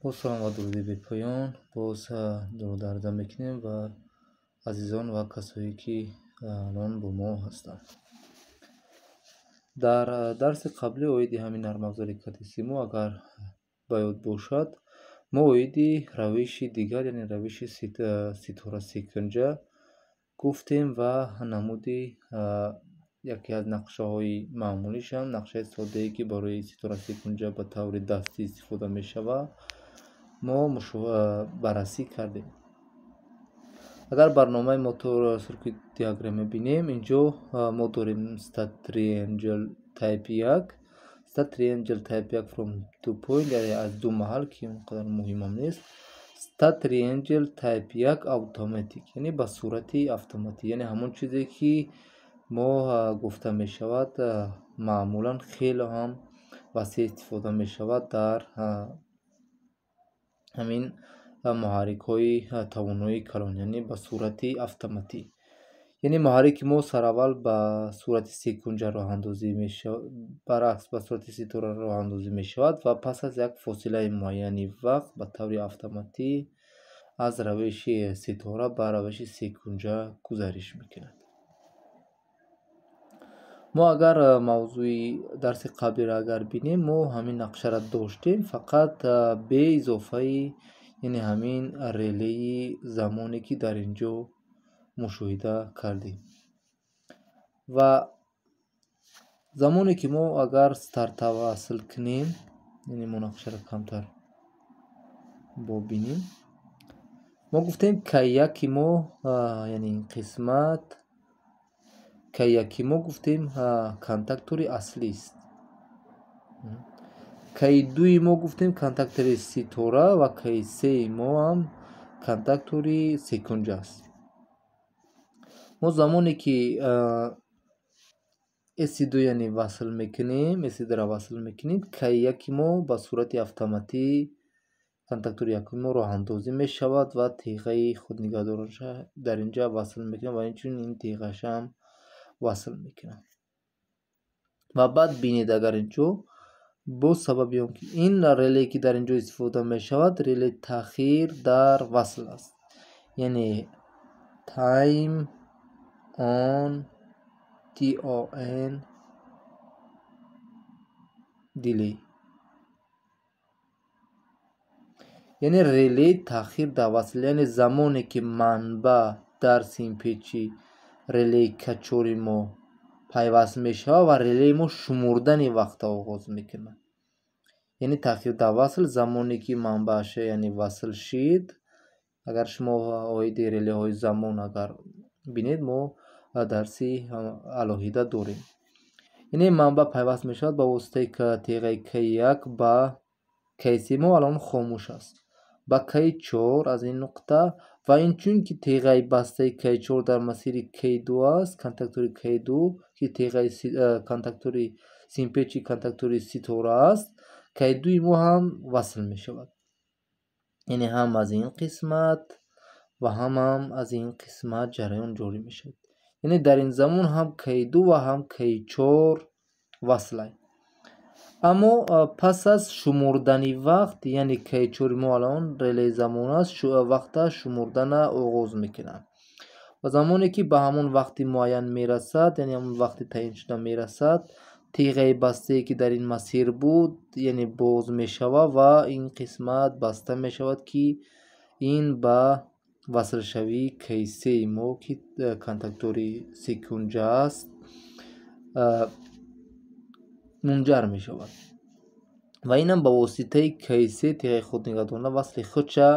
Боз салом ва дуруди бепоён. Боз дуруд арза мекунем ба азизон ва касое, ки алон бо мо ҳастанд. Дар дарси қаблӣ оиди ҳамин нармафзори CAD-и мо, агар ба ёд бошад, мо оиди равиши дигар, яъне равиши ситора секунҷа гуфтем ва намуди яке аз нақшаҳои маъмулишам, нақшаи соддае, ки барои ситора секунҷа ба таври дастӣ истифода мешавад, мо баррасӣ кардем. Агар барномаи мо circuit diagram мебинем, инҷо мо дорем start triangle type 1, start triangle type 1 from two point, яъне аз ду маҳал, ки он қадар муҳимам нест. Start triangle type 1 automatic, яъне ба сурати автоматӣ, яъне ҳамон чизе, ки мо гуфта мешавад, маъмулан хеле ҳам васеъ истифода мешавад дар ҳамин муҳаррикҳои тавоноии калон, яъне ба сурати автоматӣ. Яъне муҳаррики мо сараввал ба сурати секунҷа роҳандозӣ мешавад, баръакс, ба сурати ситора роҳандозӣ мешавад ва пас аз як фосилаи муайяни вақт ба таври автоматӣ аз равиши ситора ба равиши секунҷа гузариш мекунад. Мо агар мавзӯи дарси қаблиро агар бинем, мо ҳамин нақшаро доштем, фақат бе изофаи, яъне ҳамин релеи замоне, ки дар ин ҷо мушоҳида кардем. Ва замоне ки мо агар старта васл кунем, яъне мо нақшаро камтар бобинем, мо гуфтем, К1-и мо, яъне ин қисмат К1-и мо гуфтем, контактори аслист. К2-и мо гуфтем, контактори ситора ва К3-и мо ҳам контактори секунҷа аст. Мо замоне ки С2, яъне васл мекунем, С2-ро васл мекунем, К1-и мо ба сурати автоматӣ контактори якуми мо роҳандозӣ мешавад ва теғаи худнигаҳдораша дар ин ҷа васл мекунам ва инчунин ин теғашам васл мекунам. Ва баъд бинед, агар ин ҷо бо сабаби он ки ин реле, ки дар ин ҷо истифода мешавад, реле таъхир дар васл аст, яъне time on, TON delay, яъне релеи таъхир дар васл, яъне замоне ки манбаъ дар симпечи релеи К4-и мо пайваст мешавад ва релеи мо шумурдани вақтро оғоз мекунад. Яъне таъхир дар васл, замоне ки манбаъша, яъне васл шид. Агар шумо оиди релеҳои замон агар бинед, мо дарси алоҳида дорем. Яъне манбаъ пайваст мешавад ба воситаи теғаи К1 ба К3, мо алон хомӯш аст, ба К4 аз ин нуқта ва инчунин ки теғаи бастаи К4 дар масири К2 аст, контактори К2, ки теғаи контактори симпечи контактори ситора аст, К2-и мо ҳам васл мешавад. Яъне ҳам аз ин қисмат ва ҳамам аз ин қисмат ҷараён ҷорӣ мешавад. Яъне дар ин замон ҳам К2 ва ҳам К4 васлай. Аммо пас аз шумурдани вақт, яъне К4-и мо алон релеи замон аст, вақта шумурдана оғоз мекунад. Ва замоне ки ба ҳамон вақти муайян мерасад, яъне ҳамон вақти таъиншуда мерасад, теғаи бастае, ки дар ин масир буд, яъне боз мешавад ва ин қисмат баста мешавад, ки ин ба васлшавии К3-и мо, ки контактори секунҷа аст, мунҷар мешавад. Ва инам ба воситаи К3 теғаи худнигаҳдоранда васли худша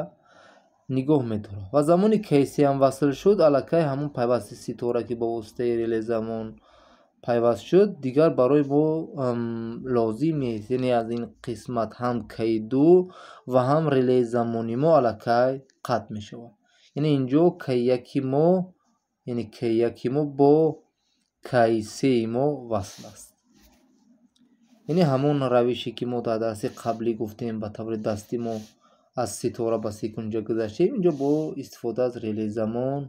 нигоҳ медорад. Ва замони К3 ҳам васл шуд, аллакай ҳамон пайвасти ситора, ки ба воситаи реле замон пайваст шуд, дигар барои мо лозим нест. Яъне аз ин қисмат ҳам К2 ва ҳам релеи замони мо аллакай қатъ мешавад. Яъне инҷо К1-и мо, яъне К1-и мо бо К3-и мо васл аст. Яъне ҳамон равише, ки мо дар дарси қаблӣ гуфтем, ба таври дастӣ мо аз ситора ба секунҷа гузаштем, инҷо бо истифода аз релеи замон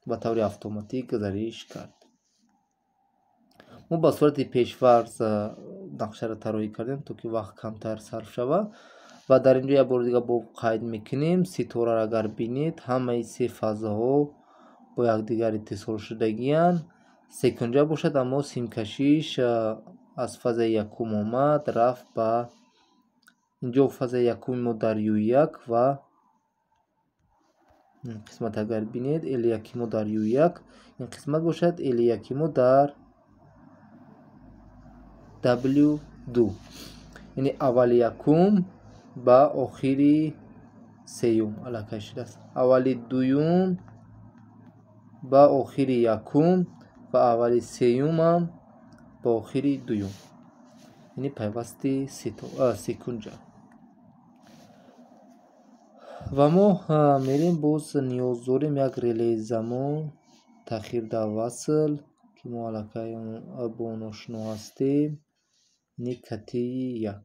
ба таври автоматӣ гузариш кард. Мо ба сурати пешфарз нақшаро тарроҳӣ кардем, то ки вақт камтар сарф шавад. Ва дар инҷо як бори дига бо қайд мекунем, ситораро агар бинед, ҳамаи се фазаҳо бо якдигар иттисолшудагианд. Секунҷа бошад, аммо симкашиш аз фазаи якум омад, рафт ба инҷо. Фазаи якуми мо дар Ю1 ва ин қисмат агар бинед, Л1 мо дар Ю1, ин қисмат бошад Л1 мо дар W2. Яъне аввали якум ба охири сеюм аллакай шудааст. Аввали дуюм ба охири якум ва аввали сеюмам ба охири дуюм. Яъне пайвасти секунҷа. Ва мо мерем, боз ниёз дорем як релеи замон, таъхир дар васл, ки мо аллакай бо он ошно ҳастем, яъне катии як.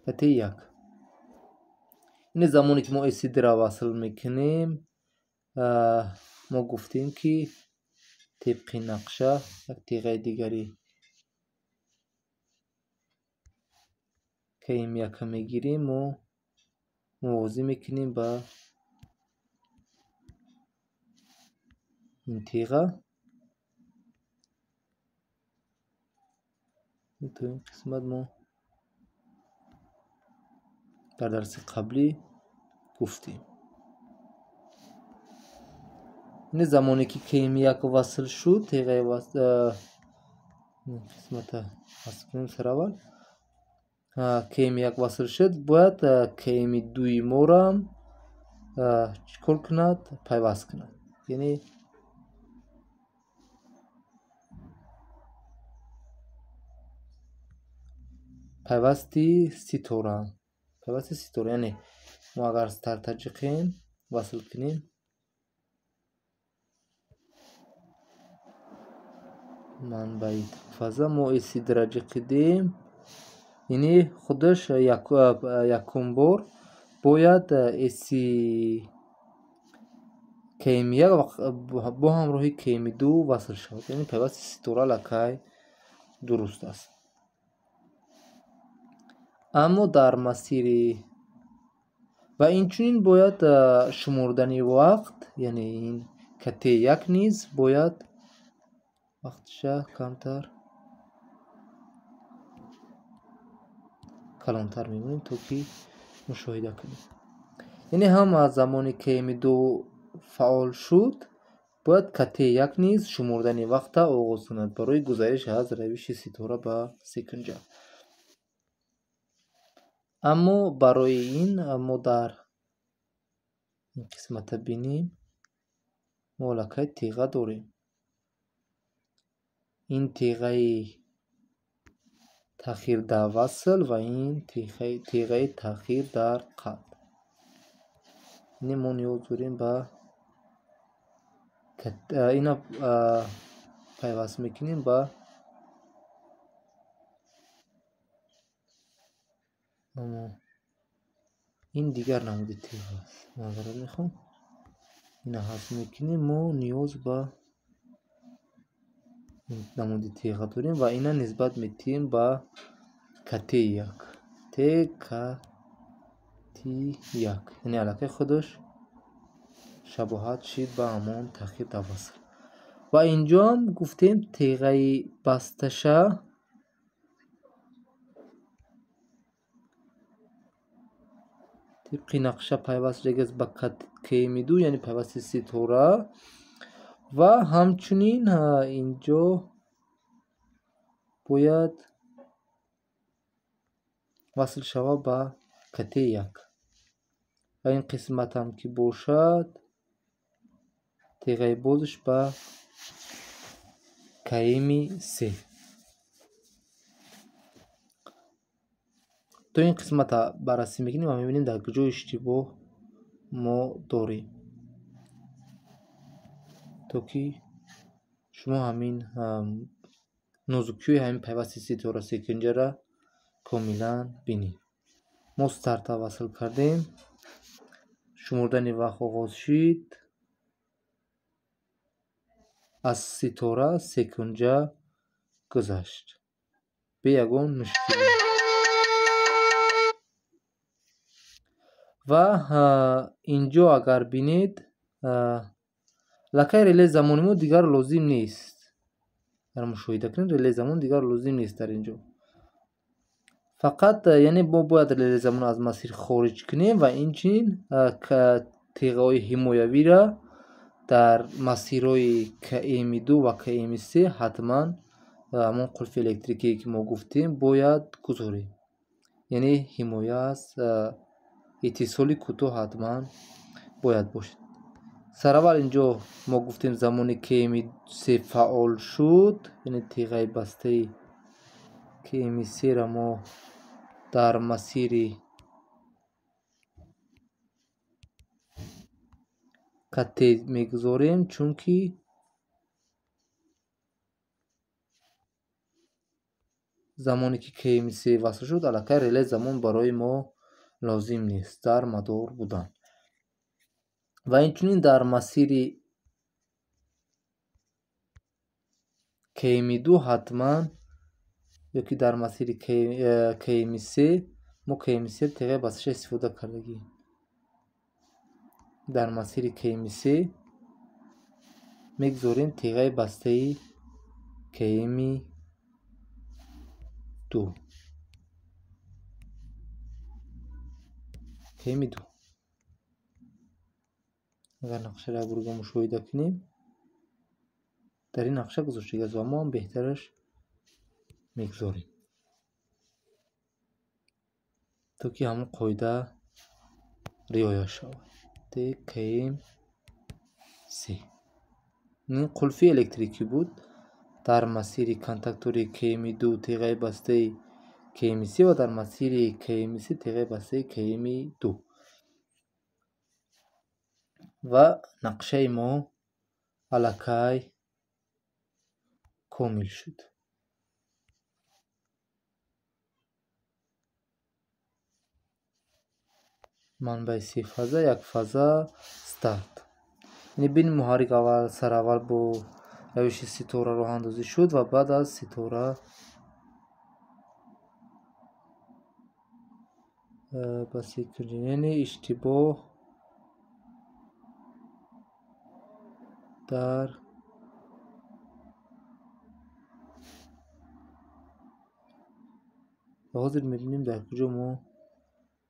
Катии як. Яъне замоне ки мо SCD-ро васл мекунем, мо гуфтем, ки тибқи нақша як теғаи дигари КМ1 мегирем, мо мувозӣ мекунем ба ин теға. То ин қисмат мо дар дарси қаблӣ гуфтем. Яъне замоне ки КМ1 васл шуд, теғаи қисмата васл кунем сараввал. КМ1 васл шуд, бояд КМ2 морам чӣ кор кунад? Пайваст кунад. Яъне пайвасти ситора. Пайвасти ситора, яъне мо агар старта ҷиқем, васл кунем, манбаи фаза мо SCD-ра ҷиқидем, яъне худаш якум бор бояд SC КМ1 бо ҳамроҳи КМ2 васл шавад. Яъне пайвасти ситора аллакай дуруст аст. Аммо дар масири ва инчунин бояд шумурдани вақт, яъне ин КТ1 низ бояд вақтша камтар калонтар мемонем, то ки мушоҳида кунем. Яъне ҳам аз замони КМ2 фаъол шуд, бояд КТ1 низ шумурдани вақта оғоз кунад барои гузариш аз равиши ситора ба секунҷа. Аммо барои ин мо дар ин қисмата бинем, мо аллакай теға дорем. Ин теғаи таъхир дар васл ва ин теғаи таъхир дар қатъ. Яъне мо ниёз дорем ба ина пайваст мекунем ба ин дигар намуди теға аст. Маъзарат мехоҳам. Ина ҳазф мекунем, мо ниёз ба намуди теға дорем ва ина нисбат медиҳем ба КТ1. ТКТ1. Яъне аллакай худаш шабоҳат шид ба ҳамон таъхир дар васл. Ва инҷоам гуфтем теғаи басташа тибқи нақша пайваст шудагиаст ба КМ2, яъне пайвасти ситора. Ва ҳамчунин инҷо бояд васл шавад ба КТ1. Ва ин қисматам ки бошад, теғаи бозш ба КМ3. То ин қисмата баррасӣ мекунем ва мебинем дар куҷо иштибоҳ мо дорем, то ки шумо ҳамин нозукиҳои ҳамин пайвасти ситора секунҷара комилан бинед. Мо старта васл кардем, шумурдани вақт оғоз шид. Аз ситора секунҷа гузашт бе ягон мушкилӣ. Ва инҷо агар бинед, лакаи реле замони мо дигар лозим нест. Агар мушоҳида кунед, реле замон дигар лозим нест дар инҷо. Фақат яъне мо бояд реле замонро аз масир хориҷ кунем ва инчунин теғаҳои ҳимоявиро дар масирҳои КМ2 ва КМ3 ҳатман ҳамон қулфи электрикие ки мо гуфтем бояд гузорем. Яъне ҳимоя аз иттисоли кӯтоҳ ҳатман бояд бошад. Сараввал инҷо мо гуфтем замони КМ3 фаъол шуд, яъне теғаи бастаи КМ3-ро мо дар масири КТ мегузорем, чунки замоне ки КМ3 васл шуд, аллакай реле замон барои мо лозим нест дар мадор будан. Ва инчунин дар масири КМ2 ҳатман ёки дар масири КМ3 мо КМ3 теғаи басташа истифода кардагем. Дар масири КМ3 мегузорем теғаи бастаи КМ2. КМ2. Агар нақшаро як бурга мушоҳида кунем, дар ин нақша гузоштагиаст ва мо ҳам беҳтараш мегузорем, то ки ҳамон қоида риоя шавад. КМ3 ин қулфи электрикӣ буд. Дар масири контактори КМ2 теғаи бастаи КМ3 ва дар масири КМ3 теғаи бастаи КМ2. Ва нақшаи мо аллакай комил шуд. Манбаи се фаза, як фаза, старт. Яъне бин муҳаррик аввал сараввал бо равиши ситора роҳандозӣ шуд ва баъд аз ситора ба секунҷа, яъне иштибоҳ дар ҳозир мебинем дар куҷо мо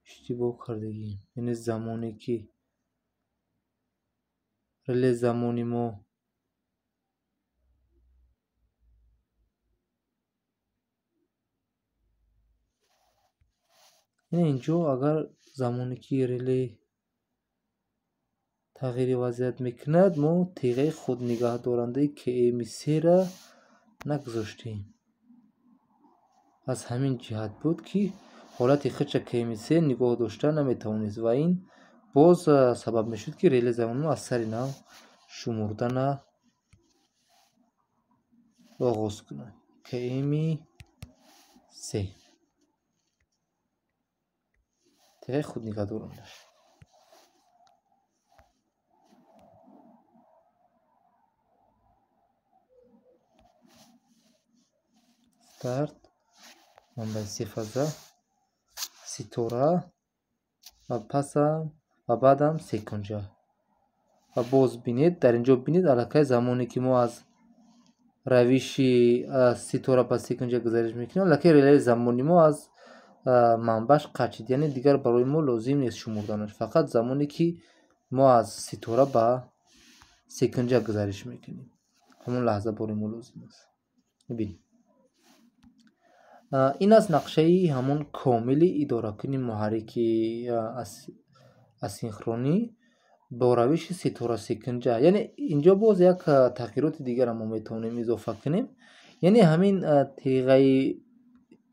иштибоҳ кардагем. Яъне замоне ки реле замони мо яъне инҷо агар замоне ки реле тағйири вазъият мекунад, мо теғаи худнигаҳдорандаи КМ3-ра нагузоштем. Аз ҳамин ҷиҳат буд ки ҳолати худша КМ3 нигоҳ дошта наметавонист ва ин боз сабаб мешуд ки реле замони мо аз сари нав шумурдана оғоз кунад. КМ3 теғаи худнигаҳдорандаш. Старт, манбаи се фаза, ситора ва пасам ва баъдам секунҷа. Ва боз бинед, дар инҷо бинед аллакай замоне ки мо аз равиши ситора ба секунҷа гузариш мекунем, аллакай реле замони мо аз манбааш қатъ шуд. Яъне дигар барои мо лозим нест шумурданаш, фақат замоне ки мо аз ситора ба секунҷа гузариш мекунем, ҳамон лаҳза барои мо лозим аст. Бибинед, ин аст нақшаи ҳамон комили идоракуни муҳаррики асинхронӣ бо равиши ситора секунҷа. Яъне инҷо боз як тағйироти дигарро мо метавонем изофа кунем. Яъне ҳамин теғаи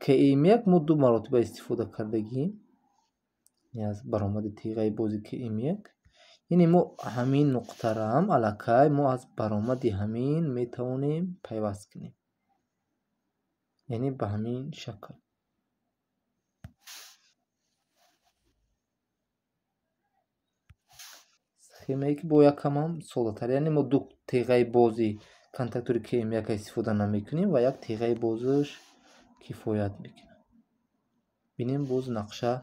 КМ1 мо ду маротиба истифода кардагием, аз баромади теғаи бози КМ1. Яъне мо ҳамин нуқтаро ҳам аллакай мо аз баромади ҳамин метавонем пайваст кунем, яъне ба ҳамин шакл. Схемае ки бо якам ҳам соддатар, яъне мо ду теғаи бози Контактори КМ1 истифода намекунем ва як теғаи бозаш кифоят мекунад. Бинем, боз нақша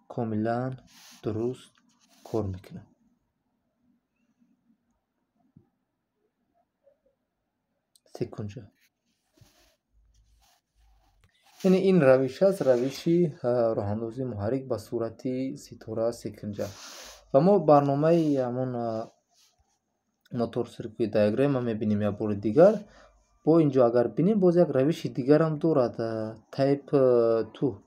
комилан дуруст кор мекунад. Секунҷа. Яъне ин равиш аст, равиши роҳандозии муҳаррик ба сурати ситора секунҷа. Ва мо барномаи ҳамон мотор circuit diagram мебинем як бори дигар. Бо инҷо агар бинем, боз як равиши дигарам дорад, Type 2.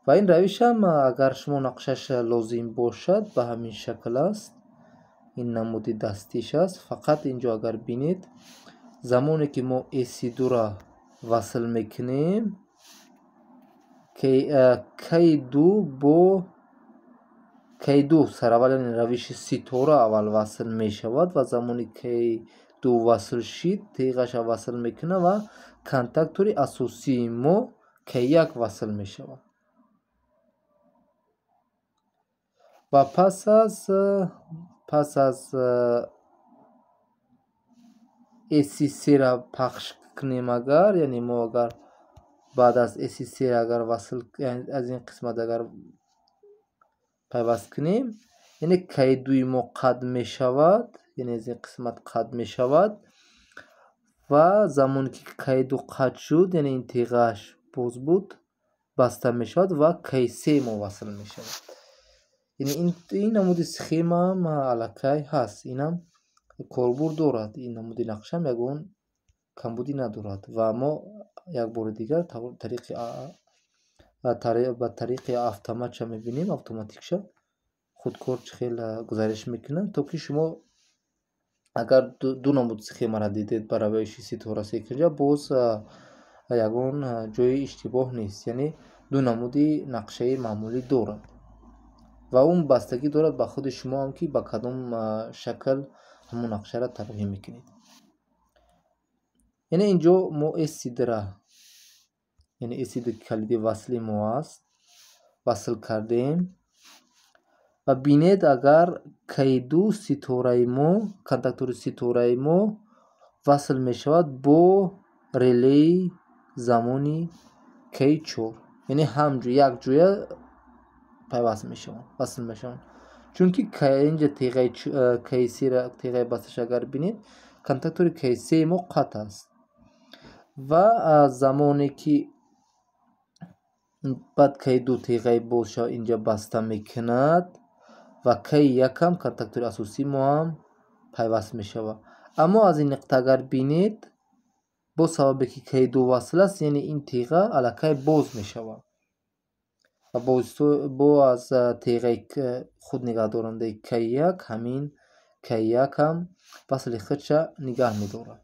Ва ин равишам агар шумо нақшаш лозим бошад, ба ҳамин шакл аст. Ин намуди дастиш аст. Фақат инҷо агар бинед, замоне ки мо SC2-ра васл мекунем, K2 бо K2 сараввал, яъне равиши ситора аввал васл мешавад ва замони K2 васл шид, теғаша васл мекунад ва контактори асосии мо K1 васл мешавад. Ва пас аз SC3-ра пахш кунем агар, яъне мо агар баъд аз SC3 агар васл, аз ин қисмат агар пайваст кунем, яъне K2 мо қад мешавад, яъне аз ин қисмат қад мешавад ва замоне ки K2 қад шуд, яъне ин теғааш боз буд, баста мешавад ва K3 мо васл мешавад. Яъне ин намуди схемаам аллакай ҳаст, инам корбурд дорад, ин намуди нақшаам ягон камбудӣ надорад ва мо як бори дигар ба тариқи автоматша мебинем, автоматикша худкор чӣ хел гузариш мекунад, то ки шумо агар ду намуд схемаро дидед ба равиши ситора секунҷа, боз ягон ҷои иштибоҳ нест, яъне ду намуди нақшаи маъмулӣ дорад ва он бастагӣ дорад ба худи шумо ҳам, ки ба кадом шакл ҳамон нақшаро тарроҳӣ мекунед. Яъне инҷо мо SC2-ра, яъне SC2 калиди васли мо аст, васл кардем ва бинед, агар K2 ситораи мо, контактори ситораи мо васл мешавад бо релеи замони K4, яъне ҳам як ҷоя пайваст мешаванд, васл мешаванд. Чунки инҷа теғаи K3-ра, теғаи басташ агар бинед, контактори K3 мо қатъ аст ва замоне ки баъд K2 теғаи бозша инҷа баста мекунад ва K1 ҳам контактори асосии мо ҳам пайваст мешавад. Аммо аз ин нуқта агар бинед, бо сабабе ки K2 васл аст, яъне ин теға аллакай боз мешавад ва бо аз теғаи худ нигаҳдорандаи K1 ҳамин K1 ҳам васли худша нигаҳ медорад.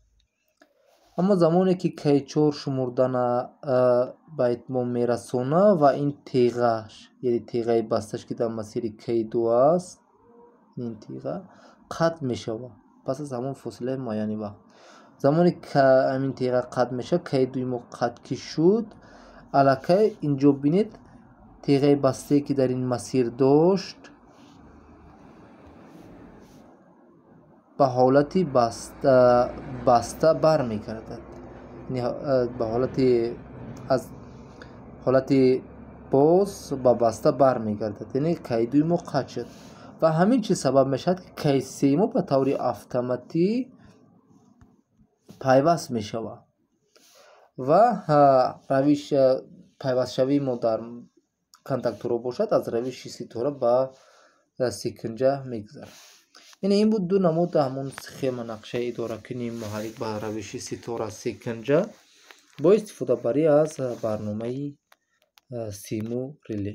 Аммо замоне ки K4 шумурдана ба итмом мерасонад ва ин теғаш, яъне теғаи басташ ки дар масири K2 аст, ин теға қатъ мешавад пас аз ҳамон фосилаи муайяни вақт. Замоне ҳамин теға қатъ мешавад, K2 мо қатъ ки шуд, аллакай инҷо бинед, теғаи бастае ки дар ин масир дошт ба ҳолати баста бармегардад, ба ҳолати аз ҳолати боз ба баста бармегардад, яъне K2 мо қатъ шуд ва ҳамин чиз сабаб мешавад, ки K3 мо ба таври автоматӣ пайваст мешавад ва равиш пайвастшавии мо дар контакторҳо бошад, аз равиши ситора ба секунҷа мегузарад. Яъне ин буд ду намуд ҳамон схема нақшаи идоракунии муҳаррик ба равиши ситора секунҷа бо истифодабарӣ аз барномаи Симу Реле.